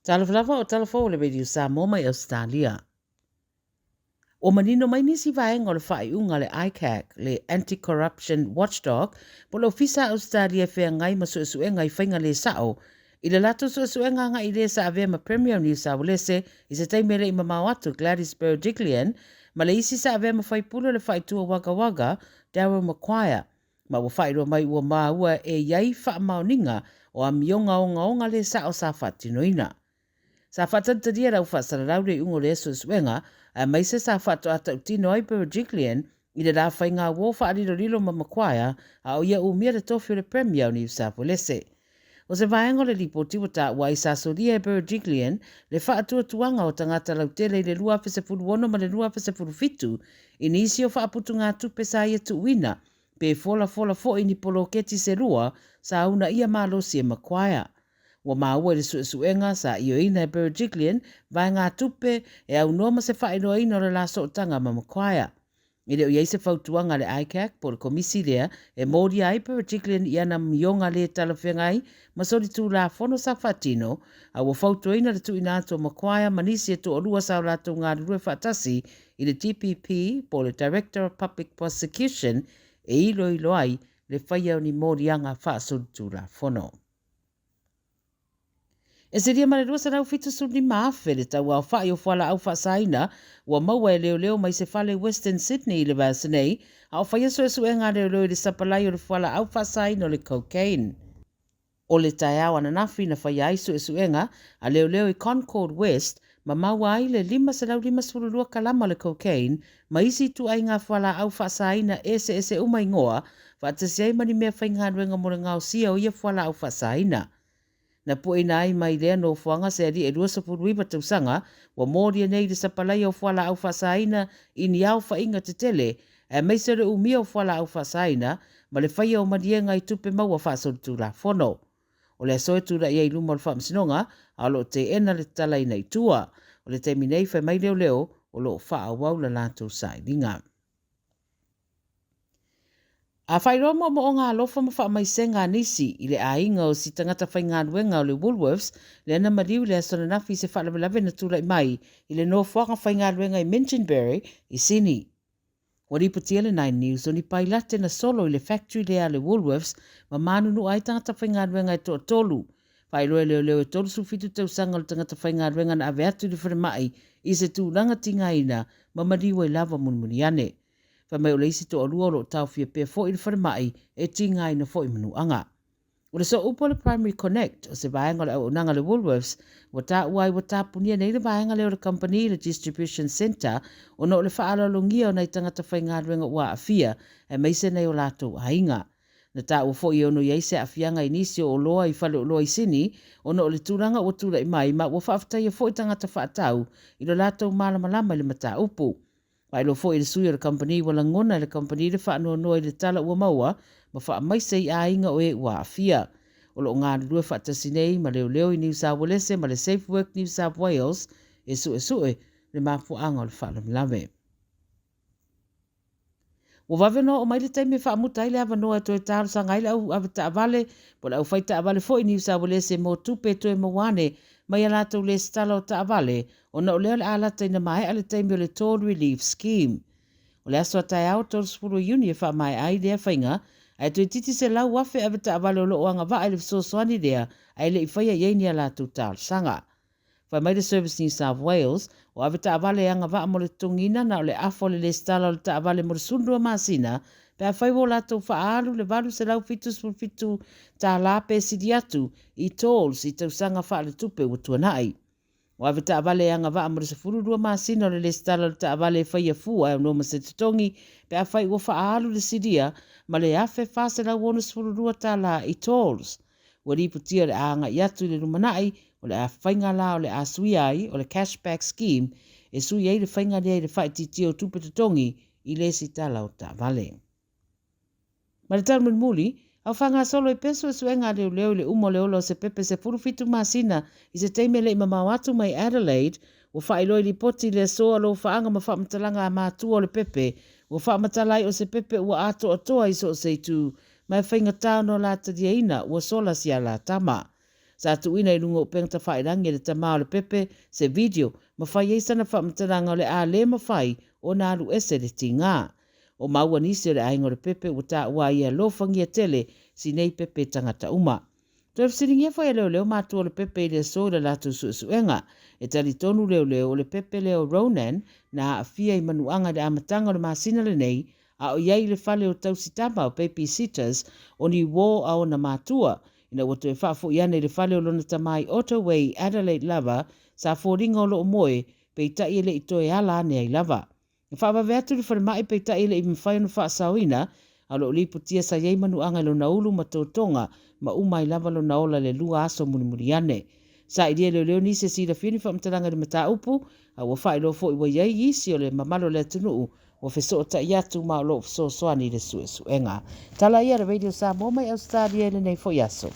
Talofa lava o tala fou o le Radio Samoa mai Ausetalia. Ua manino mai nisi vaega o le faaiuga a le ICAC, le Anti-Corruption Watchdog, po o le Ofisa a Ausetalia e feagai ma suesuega i faiga le sa'o, i le latou suesuega agai i le sa avea ma Premier o Niu Saualese i se taimi e le i mamao atu, Gladys Berejiklian, ma le isi sa avea ma faipule o le faaitua Wagga Wagga, Daryl Maguire, ma ua faailoa mai ua maua e i ai faamaoniga o amioga ogaoga le sa'o sa faatinoina. Sa faatalitalia le au faasalalau le iuga o lea suesuega, aemaise sa faatoa tautino ai Berejiklian i le la faigauo faalilolilo ma Maguire a o ia umia le tofi o le Premier o Niu South Walese. O se vaega o le lipoti ua taua ai sa solia e Berejiklian le faatuatuaga o tagata lautele i le 2016 ma le 2017 i nisi o faaputugatupe sa ia tuuina pe folafola foi ni poloketi se lua sa uunaia malosi e Maguire. Ua maua i le suesuega sa ioeina e Berejiklian vaegatupe e aunoa ma se faailoaina o le la sootaga ma Maguire. E le o i ai se fautuaga a le ICAC po o le komisi lea e molia ai Berejiklian i ana mioga le talafeagai ma solitulafono sa faatino, a ua fautuaina le tuuina atu o Maguire ma nisi e toalua sa o latou galulue faatasi i le DPP po o le Director of Public Prosecution e iloilo ai le faia o ni moliaga faasolitulafono. E silia ma le 275,000 le tau aofai o fualaau faasaina ua maua e leoleo mai se fale i Western Sydney i le vaiaso nei, a o faia suesuega a leoleo i le sapalai o le fualaau faasaina o le cocaine. O le taeao ananafi na faia ai suesuega a leoleo i Concord West ma maua ai le 552 kalama o le cocaine ma isi ituaiga fualaau faasaina eseese uma igoa, faatasi ai ma ni mea faigaluega mo le gaosia o ia fualaau faasaina. Na pueina ai mai lea nofoaga se alii e 29 tausaga ua molia nei i le sapalaia o fualaau faasaina i ni aofaiga tetele, aemaise o le umia o fualaau faasaina ma le faia o maliega i tupe maua faasolitulafono. O le aso e tulai ai i luma o le faamasinoga, a o lo o teena le tatalaina i tua. O le taimi nei, fai mai leoleo, o lo o faaauau la latou sailiga. A faailoa moomooga alofa ma faamaisega a nisi i le aiga o si tagata faigaluega o le Woolworths lea na maliu i le aso ananafi i se faalavelave na tulai mai i le nofoaga faigaluega i Minchinbury i Sini. Ua lipotia le Nine News o ni pailate na solo i le factory lea a le Woolworths ma manunua ai tagata faigaluega e toatolu. Faailoa e leoleo e 37 tausaga o le tagata faigaluega na ave atu i le falemai i se tulaga tigaina ma maliu ai lava mulimuli ane. Fai mai o le isi toalua o lo o taofia pea foi i le falemai e tigaina foi manuaga. O le sooupu o le Primary Connect, o se vaega o le auaunaga a le Woolworths, ua taua ai ua tapunia nei le vaega lea o le kamupani i le Distribution Centre ona o le faaaloalogia o nai tagata faigaluega ua aafia, aemaise nai o latou aiga. Na taua foi e ono i ai se aafiaga i nisi o oloa i faleoloa i Sini ona o le tulaga ua tulai mai ma ua faafetaia foi tagata faatau i lo latou malamalama i le mataupu. Faailoa foi i le sui o le kamupani ua lagona e le kamupani le faanoanoa i le tala ua maua ma faamaise i aiga o e ua aafia. O lo o galulue faatasi nei ma leoleo i Niu South Walese ma le Safe Work New South Wales e suesue le mafuaaga o le faalavelave. Ua vave ona oo mai le taimi e faamuta ai le avanoa e toe talosaga ai le au avetaavale po o le aufai taavale foi i Niu South Walese mo tupe e toe maua ane mai a latou lesitala o taavale ona o lea o le a lata ina maea le taimi o le Toll Relief Scheme. O le aso a taeao 30 o Iuni e faamaea ai lea faiga, ae toeitiiti 100,000 avetaavale o lo o agavaa i le fesoasoani lea ae le i faia i ai ni a latou talosaga. Fai mai le Service New South Wales, o avetaavale e agavaa mo le totogiina na o le afa o le lesitala o le taavale mo le 12 masina pe afai ua o latou faaalu le $877 pe sili atu i tolls i tausaga faaletupe ua tuanai. Ua ave taavale e agavaa mo le 12 masina o le lesitala o le taavale e faia fua e aunoa ma se totogi pe afai ua faaalu le silia ma le $1,462 i tolls. Ua lipotia o le a agai atu i le lumanai o le a faiga la o le a suia ai o le Cashback Scheme e sui ai le faiga lea i le faaitiitia o tupe totogi i lesitala o taavale. Ma le tala mulimuli, a o faagasolo ai pea suesuega a leoleo i le uma o le ola o se pepe 17 masina i se taimi e le i mamao atu mai Adelaide, ua faailoa i lipoti i le aso alofaaga ma faamatalaga a matua o le pepe, ua faamatala ai o se pepe ua atoatoa i so o se itu, ma e faigata ona o la taliaina ua sola si a la tama. Sa tuuina i luga o upega tafailagi e le tamā o Lepepe se video ma fai ai sana faamatalaga o le a le mafai ona alu ese le tigā. O maua nisi o le aiga o Lepepe ua taua ai e alofagia tele si nei pepe e tagata uma. Toe fesiligia foi e leoleo matua o Lepepe i le aso i le latou suesuega. E talitonu leoleo o le pepe lea o Ronan na aafia i manuaga i le amataga o le masina lenei a o i ai i le fale o tausitama o babysitters o ni uō a ona matua ina ua toe faafoi ane i le fale o lona tamā i Ottoway, Adelaide lava sa foliga o lo o moe, peitai e le i toe ala ane ai lava. Na faavave atu i le falemai peitai e le i mafai ona faasaoina, a o lo o lipotia sa i ai manuaga i lona ulu ma totoga ma uma ai lava lona ola i le 2 aso mulimuli ane. Sailia e leoleo nisi e silafia ni faamatalaga i le mataupu, a ua faailoa foi ua i ai isi o le mamalu o le atunuu ua fesootai atu ma o lo o fesoasoani i le suesuega. Tala ia a le Radio Samoa mai Ausetalia i lenei foi aso.